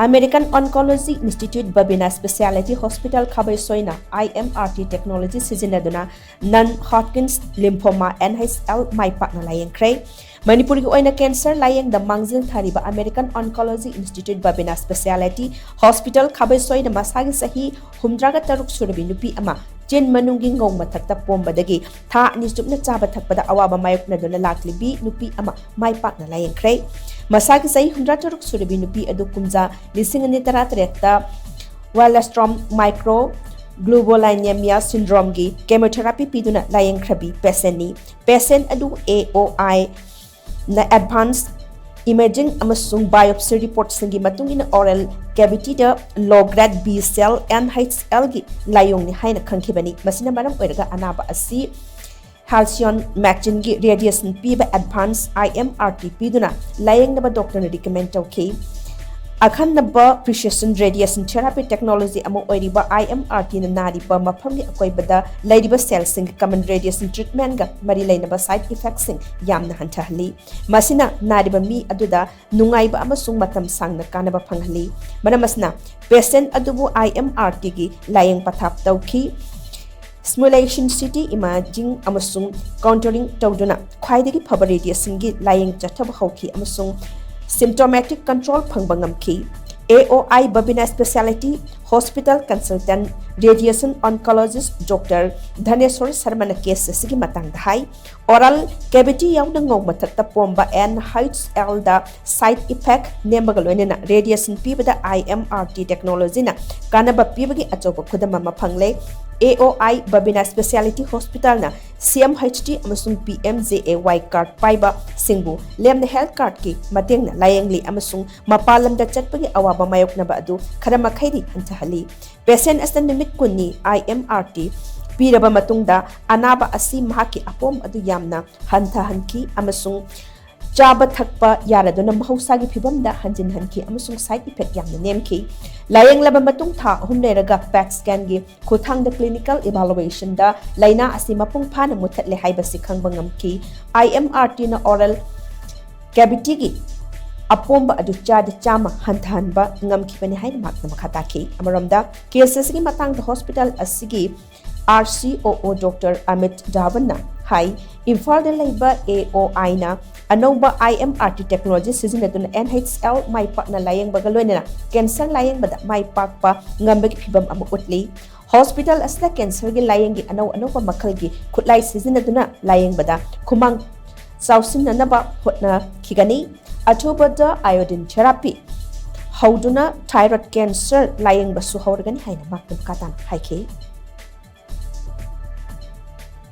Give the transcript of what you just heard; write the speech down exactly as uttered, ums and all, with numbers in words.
American Oncology Institute Babina Specialty Hospital ꯈꯥꯕꯩꯁꯣꯏꯅ I M R T technology ꯁꯤꯖꯤꯟꯅꯗꯨꯅ non-Hodgkin's lymphoma, N H L, ꯃꯥꯏ ꯄꯥꯛꯅ ꯂꯥꯌꯦꯡꯈ꯭ꯔꯦ꯫ ꯃꯅꯤꯄꯨꯔꯒꯤ ꯑꯣꯏꯅ cancer ꯂꯥꯌꯦꯡꯗ ꯃꯥꯡꯖꯤꯜ ꯊꯥꯔꯤꯕ American Oncology Institute Babina Specialty Hospital ꯈꯥꯕꯩꯁꯣꯏꯅ ꯃꯁꯥꯒꯤ ꯆꯍꯤ ꯍꯨꯝꯗ꯭ꯔꯥꯒ ꯇꯔꯨꯛ ꯁꯨꯔꯕꯤ ꯅꯨꯄꯤ ꯑꯃ ꯆꯤꯟ ꯃꯅꯨꯡꯒꯤ ꯉꯧ ꯃꯊꯛꯇ ꯄꯣꯝꯕꯗꯒꯤ ꯊꯥ ꯑꯅꯤ ꯆꯨꯞꯅ ꯆꯥꯕ ꯊꯛꯄꯗ ꯑꯋꯥꯕ ꯃꯥꯌꯣꯛꯅꯗꯨꯅ ꯂꯥꯛꯂꯤꯕꯤ ꯅꯨꯄꯤ ꯑꯃ ꯃꯥꯏ ꯄꯥꯛꯅ ꯂꯥꯌꯦꯡꯈ꯭ꯔꯦ꯫ ꯃꯁꯥꯒꯤ ꯆꯍꯤ ꯍꯨꯝꯗ꯭ꯔꯥ ꯇꯔꯨꯛ ꯁꯨꯔꯕꯤ ꯅꯨꯄꯤ ꯑꯗꯨ ꯀꯨꯝꯖꯥ ꯂꯤꯁꯤꯡ ꯑꯅꯤ ꯇꯔꯥꯇꯔꯦꯠꯇ Wallström microglobulinemia syndromeꯒꯤ chemotherapy ꯄꯤꯗꯨꯅ ꯂꯥꯌꯦꯡꯈ꯭ꯔꯕꯤ patientꯅꯤ꯫ Patient ꯑꯗꯨ A O I ꯅ advance imaging ꯑꯃꯁꯨꯡ biopsy reportꯁꯤꯡꯒꯤ ꯃꯇꯨꯡ ꯏꯟꯅ oral cavityꯗ low grade B cell N H Lꯒꯤ ꯂꯥꯏꯑꯣꯡꯅꯤ ꯍꯥꯏꯅ ꯈꯪꯈꯤꯕꯅꯤ꯫ ꯃꯁꯤꯅ ꯃꯔꯝ ꯑꯣꯏꯔꯒ ꯑꯅꯥꯕ ꯑꯁꯤ halcyon machineꯒꯤ radiation ꯄꯤꯕ advance I M R T ꯄꯤꯗꯨꯅ ꯂꯥꯌꯦꯡꯅꯕ doctorꯅ recommend ꯇꯧꯈꯤ꯫ ꯑꯈꯟꯅꯕ precision radiation therapy technology ꯑꯃ ꯑꯣꯏꯔꯤꯕ I M R Tꯅ ꯅꯥꯔꯤꯕ ꯃꯐꯝꯒꯤ ꯑꯀꯣꯏꯕꯗ ꯂꯩꯔꯤꯕ cellꯁꯤꯡꯒꯤ common radiation treatmentꯒ ꯃꯔꯤ ꯂꯩꯅꯕ side effectꯁꯤꯡ ꯌꯥꯝꯅ ꯍꯟꯊꯍꯜꯂꯤ꯫ ꯃꯁꯤꯅ ꯅꯥꯔꯤꯕ ꯃꯤ ꯑꯗꯨꯗ ꯅꯨꯡꯉꯥꯏꯕ ꯑꯃꯁꯨꯡ ꯃꯇꯝ ꯁꯥꯡꯅ ꯀꯥꯟꯅꯕ ꯐꯪꯍꯜꯂꯤ꯫ ꯃꯔꯝ ꯑꯁꯤꯅ patient ꯑꯗꯨꯕꯨ I M R Tꯒꯤ ꯂꯥꯌꯦꯡ ꯄꯊꯥꯞ ꯇꯧꯈꯤ꯫ Simulation C T imaging ꯑꯃꯁꯨꯡ contouring ꯇꯧꯗꯨꯅ ꯈ꯭ꯋꯥꯏꯗꯒꯤ ꯐꯕ radiationꯒꯤ ꯂꯥꯌꯦꯡ ꯆꯠꯊꯕ ꯍꯧꯈꯤ ꯑꯃꯁꯨꯡ symptomatic control ꯐꯪꯕ ꯉꯝꯈꯤ꯫ A O I Babina Specialty Hospital consultant radiation oncologist Doctor Dhaneswar Sharmana case ꯑꯁꯤꯒꯤ ꯃꯇꯥꯡꯗ ꯍꯥꯏ, oral cavity ꯌꯥꯎꯅ ꯉꯧ ꯃꯊꯛꯇ ꯄꯣꯝꯕ N H Lꯗ side effect ꯅꯦꯝꯕꯒ ꯂꯣꯏꯅꯅ radiation ꯄꯤꯕꯗ I M R T technologyꯅ ꯀꯥꯟꯅꯕ ꯄꯤꯕꯒꯤ ꯑꯆꯧꯕ ꯈꯨꯗꯝ ꯑꯃ ꯐꯪꯂꯦ꯫ A O I Babina Specialty Hospitalꯅ C M H T ꯑꯃꯁꯨꯡ P M J A Y card ꯄꯥꯏꯕꯁꯤꯡꯕꯨ ꯂꯦꯝꯅ health cardꯀꯤ ꯃꯇꯦꯡꯅ ꯂꯥꯌꯦꯡꯂꯤ ꯑꯃꯁꯨꯡ ꯃꯄꯥꯟ ꯂꯝꯗ ꯆꯠꯄꯒꯤ ꯑꯋꯥꯕ ꯃꯥꯌꯣꯛꯅꯕ ꯑꯗꯨ ꯈꯔ ꯃꯈꯩꯗꯤ ꯍꯟꯊꯍꯜꯂꯤ꯫ Patient ꯑꯁꯤꯅ ꯅꯨꯃꯤꯠ ꯀꯨꯟꯅꯤ I M R T ꯄꯤꯔꯕ ꯃꯇꯨꯡꯗ ꯑꯅꯥꯕ ꯑꯁꯤ ꯃꯍꯥꯛꯀꯤ ꯑꯄꯣꯝ ꯑꯗꯨ ꯌꯥꯝꯅ ꯍꯟꯊꯍꯟꯈꯤ ꯑꯃꯁꯨꯡ ꯆꯥꯕ ꯊꯛꯄ ꯌꯥꯔꯗꯨꯅ ꯃꯍꯧꯁꯥꯒꯤ ꯐꯤꯕꯝꯗ ꯍꯟꯖꯤꯟꯍꯟꯈꯤ ꯑꯃꯁꯨꯡ side effect ꯌꯥꯝꯅ ꯅꯦꯝꯈꯤ꯫ ꯂꯥꯌꯦꯡꯂꯕ ꯃꯇꯨꯡ ꯊꯥ ꯑꯍꯨꯝ ꯂꯩꯔꯒ PET scanꯒꯤ ꯈꯨꯠꯊꯥꯡꯗ clinical evaluationꯗ ꯂꯥꯏꯅꯥ ꯑꯁꯤ ꯃꯄꯨꯡ ꯐꯥꯅ ꯃꯨꯠꯊꯠꯂꯦ ꯍꯥꯏꯕꯁꯤ ꯈꯪꯕ ꯉꯝꯈꯤ꯫ I M R Tꯅ oral cavityꯒꯤ ꯑꯄꯣꯝꯕ ꯑꯗꯨ ꯆꯥꯗ ꯆꯥꯝꯃ ꯍꯟꯊꯍꯟꯕ ꯉꯝꯈꯤꯕꯅꯤ ꯍꯥꯏꯅ ꯃꯍꯥꯛꯅ ꯃꯈꯥ ꯇꯥꯈꯤ꯫ ꯑꯃꯔꯣꯝꯗ, ꯀꯦꯁ ꯑꯁꯤꯒꯤ ꯃꯇꯥꯡꯗ ꯍꯣꯁꯄꯤꯇꯥꯜ ꯑꯁꯤꯒꯤ RCOO Doctor Amit Dhawanꯅ ꯍꯥꯏ, ꯏꯝꯐꯥꯜꯗ ꯂꯩꯕ AOIꯅ ꯑꯅꯧꯕ IMRT technology ꯁꯤꯖꯤꯟꯅꯗꯨꯅ NHL ꯃꯥꯏ ꯄꯥꯛꯅ ꯂꯥꯌꯦꯡꯕꯒ ꯂꯣꯏꯅꯅ cancer ꯂꯥꯌꯦꯡꯕꯗ ꯃꯥꯏ ꯄꯥꯛꯄ ꯉꯝꯕꯒꯤ ꯐꯤꯚꯝ ꯑꯃ ꯎꯠꯂꯤ꯫ ꯍꯣꯁꯄꯤꯇꯥꯜ ꯑꯁꯤꯗ cancerꯒꯤ ꯂꯥꯌꯦꯡꯒꯤ ꯑꯅꯧ ꯑꯅꯧꯕ ꯃꯈꯜꯒꯤ ꯈꯨꯠꯂꯥꯏ ꯁꯤꯖꯤꯟꯅꯗꯨꯅ ꯂꯥꯌꯦꯡꯕꯗ ꯈꯨꯃꯥꯡ ꯆꯥꯎꯁꯤꯟꯅꯅꯕ ꯍꯣꯠꯅꯈꯤꯒꯅꯤ꯫ ꯑꯊꯨꯕꯗ iodine therapy ꯍꯧꯗꯨꯅ thyroid cancer ꯂꯥꯌꯦꯡꯕꯁꯨ ꯍꯧꯔꯒꯅꯤ ꯍꯥꯏꯅ ꯃꯍꯥꯛꯅ ꯃꯈꯥ ꯇꯥꯅ ꯍꯥꯏꯈꯤ꯫